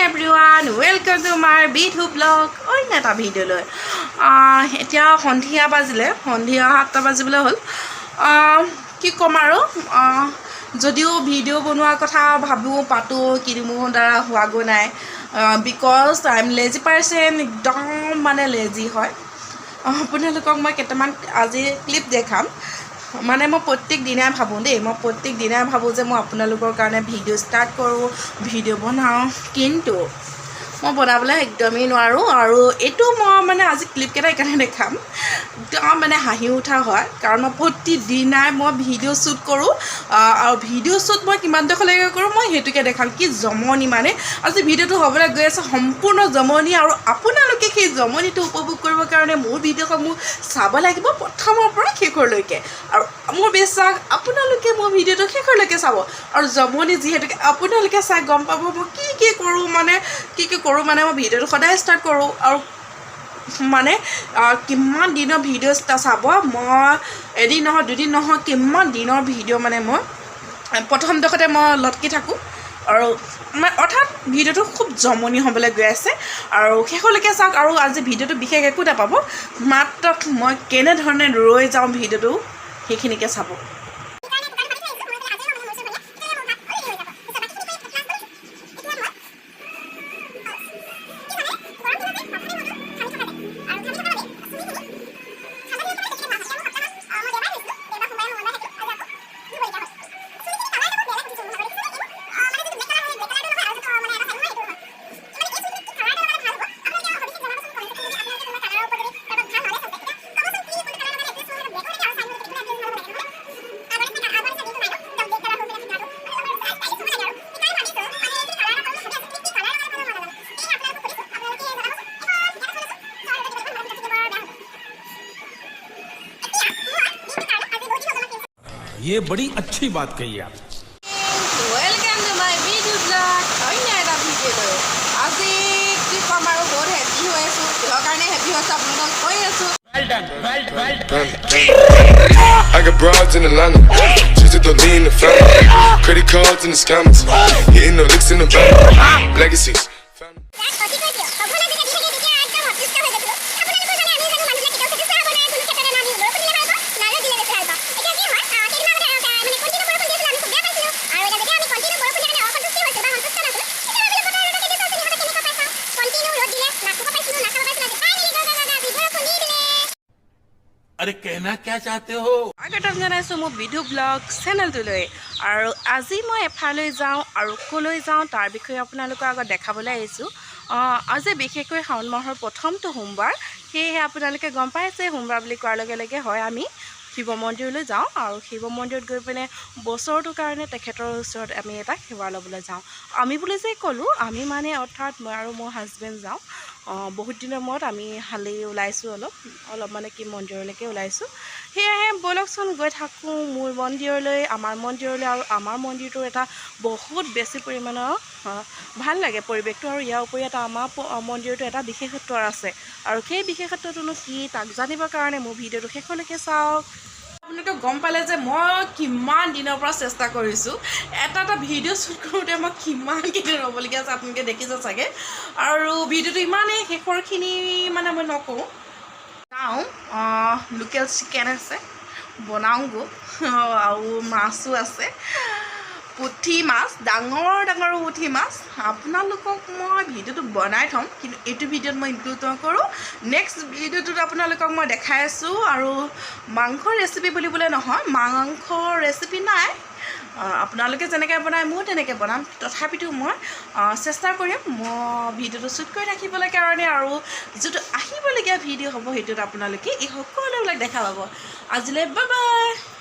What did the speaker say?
Everyone, welcome to my Bidhu vlog. অন্য এটা ভিডিঅ'লৈ। এতিয়া সন্ধিয়া বাজিলে, সন্ধিয়া 7টা বাজিবলৈ হ'ল। কি ক'ম আৰু, যদিও ভিডিঅ' বনোৱাৰ কথা ভাবোঁ, পাতোঁ, কিন্তু মোৰ দ্বাৰা হোৱাগৈ নাই, because I am lazy person. একদম মানে লেজি হয়। আপোনালোকক মই কেইটামান আজি ক্লিপ দেখাম। মানে মই প্ৰত্যেক দিনাই ভাবোঁ দেই, মই প্ৰত্যেক দিনাই ভাবোঁ যে মই আপোনালোকৰ কাৰণে ভিডিঅ' ষ্টাৰ্ট কৰোঁ, ভিডিঅ' বনাওঁ, কিন্তু মই বনাবলৈ একদমেই নোৱাৰোঁ। আৰু এইটো মই মানে আজি ক্লিপকেইটা এইকাৰণে দেখাম, একদম মানে হাঁহি উঠা হয়, কাৰণ মই প্ৰতিদিনাই মই ভিডিঅ' শ্বুট কৰোঁ আৰু ভিডিঅ' শ্বুট মই কিমান ডোখৰলৈকে কৰোঁ, মই সেইটোকে দেখাম। কি জমনি, মানে আজি ভিডিঅ'টো হ'বলৈ গৈ আছে সম্পূৰ্ণ জমনি। আৰু আপোনালোকে সেই জমনিটো উপভোগ কৰিবৰ কাৰণে মোৰ ভিডিঅ'সমূহ চাব লাগিব প্ৰথমৰ পৰা শেষৰলৈকে। আৰু মোৰ বিশ্বাস, আপোনালোকে মোৰ ভিডিঅ'টো শেষৰলৈকে চাব আৰু জমনি যিহেতুকে আপোনালোকে চাই গম পাব মই কি কি কৰোঁ, মানে কি কি কৰোঁ। মানে মই ভিডিঅ'টো সদায় ষ্টাৰ্ট কৰোঁ আৰু মানে কিমান দিনৰ ভিডিঅ' চাব, মই এদিন নহয়, দুদিন নহয়, কিমান দিনৰ ভিডিঅ', মানে মই প্ৰথম দোখতে মই লটকি থাকোঁ। আৰু মানে অৰ্থাৎ ভিডিঅ'টো খুব জমনি হ'বলৈ গৈ আছে আৰু শেষলৈকে চাওক। আৰু আজি ভিডিঅ'টো বিশেষ একো নাপাব, মাত্ৰ মই কেনেধৰণে ৰৈ যাওঁ ভিডিঅ'টো সেইখিনিকে চাব। ये बड़ी अच्छी बात कही आप। Welcome to my Bidhu vlog. অন্য এটা ভিডিঅ'লৈ। আজি কি ক'ম আৰু, বহুত হেপী হৈ আছোঁ। কিহৰ কাৰণে হেপী হৈছোঁ আপোনালোকক কৈ আছোঁ। I got broads in Atlanta, twistin' dope, lean, and the Fanta. Credit cards and the scammers, hitting off licks in the bando. Legacies. অতিকৈ প্ৰিয়। সঘনে যেতিয়া দি থাকে, তেতিয়া একদম অতিষ্ঠ হৈ গৈছিলোঁ। আপোনালোকৰ জানে, আমি জানো মানুহবিলাক কেতিয়াও চেটিছফাই হ'ব নোৱাৰে কোনো ক্ষেত্ৰতে। না আমি বৰষুণ দিলে ভাল পাওঁ, না ৰ'দ দিলে বেছি ভাল পাওঁ। এতিয়া কি হয়, কেইদিনমান আগতে মানে কণ্টিনিউ বৰষুণ দি আছিলে, আমি খুব বেয়া পাইছিলোঁ। আৰু এতিয়া যেতিয়া আমি কণ্টিনিউ বৰষুণ দিয়াৰ কাৰণে অসন্তুষ্টি হৈছিল বা সন্তুষ্ট নাছিলোঁ, তেতিয়া ভাবিলোঁ বতৰ ৰ'দত কেনে চাওঁচোন, ইহঁতক কেনেকুৱা পাই চাওঁ। কণ্টিনিউ ৰ'দ দিলে নাচিব পাইছিলোঁ, নাচাব পাইছিলোঁ। আজি ফাইনেলি গা গা গা আজি বৰষুণ দি দিলে। अरे, कहना क्या चाहते हो? স্বাগতম জনাইছোঁ মোৰ বিধু ব্লগ চেনেলটোলৈ। আৰু আজি মই এফালে যাওঁ আৰু ক'লৈ যাওঁ তাৰ বিষয়ে আপোনালোকৰ আগত দেখাবলৈ আহিছোঁ। আজি বিশেষকৈ শাওণ মাহৰ প্ৰথমটো সোমবাৰ, সেয়েহে আপোনালোকে গম পাইছে, সোমবাৰ বুলি কোৱাৰ লগে লগে হয় আমি শিৱ মন্দিৰলৈ যাওঁ আৰু শিৱ মন্দিৰত গৈ পিনে বছৰটোৰ কাৰণে তেখেতৰ ওচৰত আমি এটা সেৱা ল'বলৈ যাওঁ। আমি বুলি যে ক'লোঁ, আমি মানে অৰ্থাৎ মই আৰু মোৰ হাজবেণ্ড যাওঁ। বহুত দিনৰ মূৰত আমি হালি ওলাইছোঁ অলপ অলপ, মানে কি মন্দিৰলৈকে ওলাইছোঁ। সেয়েহে ব'লকচোন, গৈ থাকোঁ মোৰ মন্দিৰলৈ, আমাৰ মন্দিৰলৈ। আৰু আমাৰ মন্দিৰটোৰ এটা বহুত বেছি পৰিমাণৰ ভাল লাগে পৰিৱেশটো। আৰু ইয়াৰ উপৰি এটা আমাৰ মন্দিৰটো এটা বিশেষত্ব আছে আৰু সেই বিশেষত্বটোনো কি, তাক জানিবৰ কাৰণে মোৰ ভিডিঅ'টো শেষলৈকে চাওক। আপোনালোকে গম পালে যে মই কিমান দিনৰ পৰা চেষ্টা কৰিছোঁ। এটা এটা ভিডিঅ' শ্বুট কৰোঁতে মই কিমানখিনি ৰ'বলগীয়া আছে, আপোনালোকে দেখিছে চাগে। আৰু ভিডিঅ'টো ইমানেই, শেষৰখিনি মানে মই নকওঁ। যাওঁ, লোকেল চিকেন আছে, বনাওঁগৈ। আৰু মাছো আছে, পুঠি মাছ, ডাঙৰ ডাঙৰ পুঠি মাছ। আপোনালোকক মই ভিডিঅ'টো বনাই থ'ম, কিন্তু এইটো ভিডিঅ'ত মই ইনক্লুড নকৰোঁ। নেক্সট ভিডিঅ'টোত আপোনালোকক মই দেখাই আছোঁ। আৰু মাংসৰ ৰেচিপি বুলিবলৈ নহয়, মাংসৰ ৰেচিপি নাই। আপোনালোকে যেনেকৈ বনায় ময়ো তেনেকৈ বনাম। তথাপিতো মই চেষ্টা কৰিম মই ভিডিঅ'টো শ্বুট কৰি ৰাখিবলৈ কাৰণে। আৰু যিটো আহিবলগীয়া ভিডিঅ' হ'ব, সেইটোত আপোনালোকে এই সকলোবিলাক দেখা পাব। আজিলৈ বাই বাই।